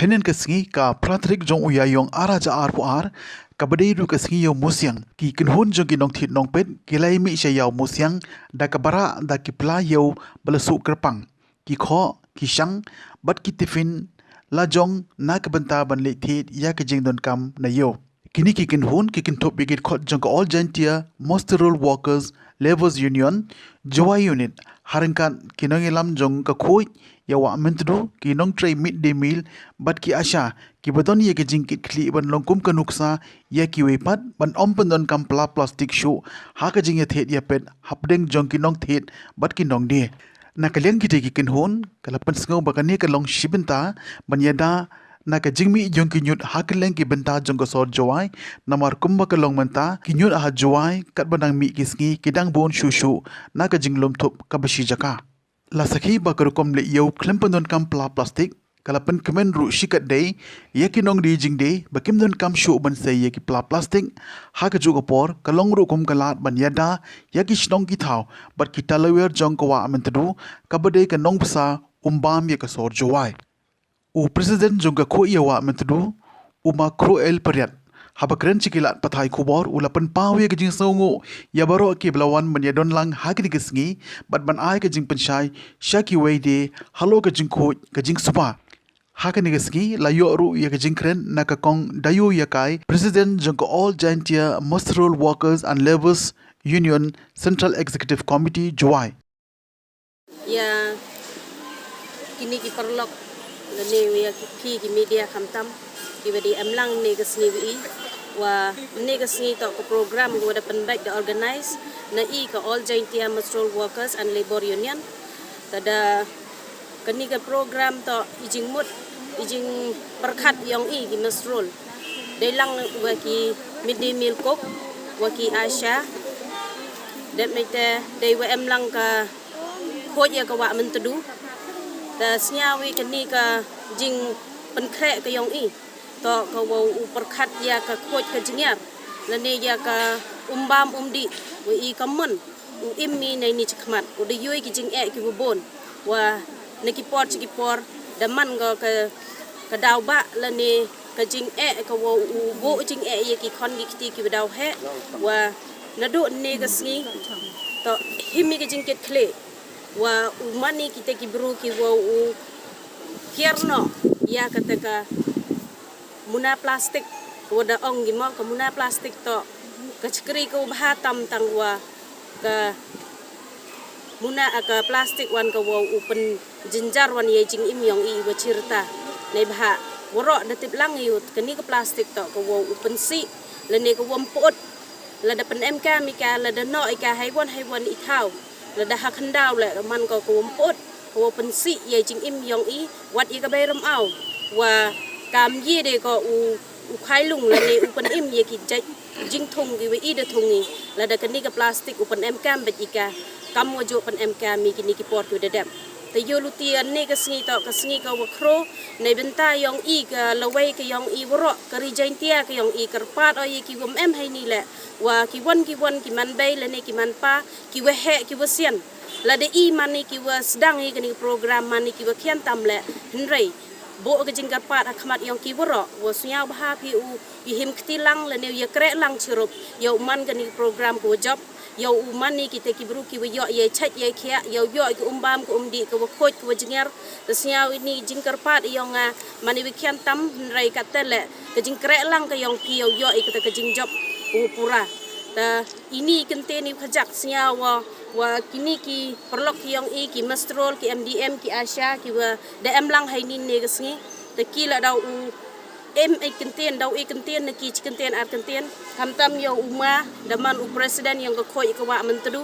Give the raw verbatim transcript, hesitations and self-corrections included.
Hynnin ka sngi ka phra tarik jong u Ïaïong ar hajar arphew ar, kaba dei ruh ka sngi ïew musiang, ki kynhun jong ki nongthied nongpeit ki la ïa mih sha ïew musiang da kaba rah da ki pla ïew ba la suh kyrpang, ki khoh, ki shang bad ki tiffin la jong na ka bynta ban leit thied ïa ka jingdonkam na ïew. Kine ki kynhun ki kynthup ïa ki dkhot jong ka All Jaintia Muster Roll Workers Labourers Union, Jowai Unit, ha ryngkat ki nongïalam jong ka Khuid ïa Wah Myntdu, ki nongtrei mid day meal bad ki ASHA, kiba don ïa ka jingkitkhlieh ban long kum ka nuksa ïa kiwei pat ban ym pyndonkam pla plastik shuh ha ka jingïathied ïapeit hapdeng jong ki nongthied bad ki nongdie. Na ka liang kitei ki kynhun, ka la pynsngew ba kane ka long shi bynta ban ïada na ka jingmih jong ki ñiut ha kylleng ki bynta jong ka sor Jowai, namar kumba ka long mynta, ki ñiut ha Jowai katba dang mih ki sngi ki dang bun shuh shuh na ka jinglum thup kaba shi jaka. La sakhi ba ka rukom leit ïew khlem pyndonkam pla plastik ka la pynkmen ruh shikatdei ïa ki nongdie jingdie ba kim donkam shuh ban sei ïa ki pla plastik. Ha kajuh ka por ka long ruh kum ka lad ban ïada ïa ki shnong ki thaw bad ki talawer jong ka Wah Myntdu, kaba dei ka nongbsa umbam ïa ka sor Jowai. U President jong ka Khuid ïa Wah Myntdu, u Ma Kruel Pariat, haba kren sha ki lad pathai khubor u la pynpaw ïa ka jingsngewnguh ïa baroh kiba la wan ban ïadon lang ha kane ka sngi bad ban ai ka jingpynshai sha kiwei de halor ka jingkhuid ka jingsuba. Ha kane ka sngi la ïoh ruh ïa ka jingkren na ka Kong Dayu Ïakai, President jong ka All Jaintia Muster Roll Workers and Labourers Union Central Executive Committee, Jowai. Ïa kine ki paralok lane ïa ki, ki media khamtam kiba dei em lang ne ka sngi wi, wa ne ka sngi toh ka program ka wa da pynbeit da organize na i ka All Jaintia Muster Roll Workers and Labour Union. Te da kane ka program toh i jingmut, i jingpyrkhat yong i ki muster roll. Dei lang wa ki midday meal cook, wa ki ASHA. Dep mei te dei wa em lang ka Khuid ïa ka Wah Myntdu. Te sñiaw i kane ka jingpynkhreh ka yong i toh ka wa u pyrkhat ïa ka khuid ka jingïar lane ïa ka umbam umdih wa i ka mon u im i na ini chakhmat, u da ïoh i ki jingeh ki wa bun, wa na ki por cha ki por da man ka, ka, ka daw ba lane ka jingeh ka wa u buh jingeh ïa ki khon ki kti ki wa daw heh, wa naduh ne ka sngi toh him i ka jingkitkhlieh wa u man i kita ki bru ki wa u kiar noh ïa kata ka muna plastik, ka wa da ong ki mo ka muna plastik toh ka chakri ka wa bha tam tang wa ka muna a ka plastik wan ka wa u pynjynjar wan ïa i jingim yong i wa chirta. Nei bha waroh da tip lang i u kani ka plastik toh ka wa u pynsih lane ka wa ym put. Lada pynemkam i ka, lada noh i ka haiwan haiwan i thaw, lada ha khyndaw leh ka man ko ka wa ym put, ka wa pynsih ïa i jingim yong i, wat ïa ka bai rymaw, wa kam ïa de ko u, u khailung lane u pynim ïa ki jait jingthung ki wa i da thung i, lada kani ka plastik u pynemkam bad i ka, kam wa ju pynemkam i kini ki por ki wa da dep. Te ïoh luti ane ka sngi toh ka sngi ka wa khro, nei bynta yong i ka lawei ka yong i waroh, ka ri Jaintia ka yong i kyrpad o ïa ki wa ym em haini leh, wa ki wan ki wan ki man bei lane ki man pa, ki wa heh ki wa sian. Lada i man i ki wa sdang i kani ka program man i ki wa khian tam leh, hynrei buh ka jingkyrpad ha khmat yong ki waroh, wa sñiaw bha phi u, u him kti lang lane u ïa kreh lang chirup ïa u man kani ka program ka wa jop. Ïa u man i kita ki bru ki wa ïoh ïa i chait ïa i khiah, ïa u ïoh i ka umbam ka umdih ka wa khuid ka wa jngiar. Te sñiaw ini jingkyrpad yong nga man i wa khian tam hynrei katte leh ka jingkreh lang ka yong phi ïa u ïoh i kata ka jingjop ka wa pura. Te ini kyntien i wa khajak sñiaw wa, wa kini ki paralok ki yong i ki muster roll, ki M D M, ki ASHA, ki wa da em lang haini ne ka sngi. Te ki la daw u em ei kyntien, daw ei kyntien na ki chi kyntien ar kyntien. Khamtam ïa u ma da man u president yong ka Khuid ka Wah Myntdu.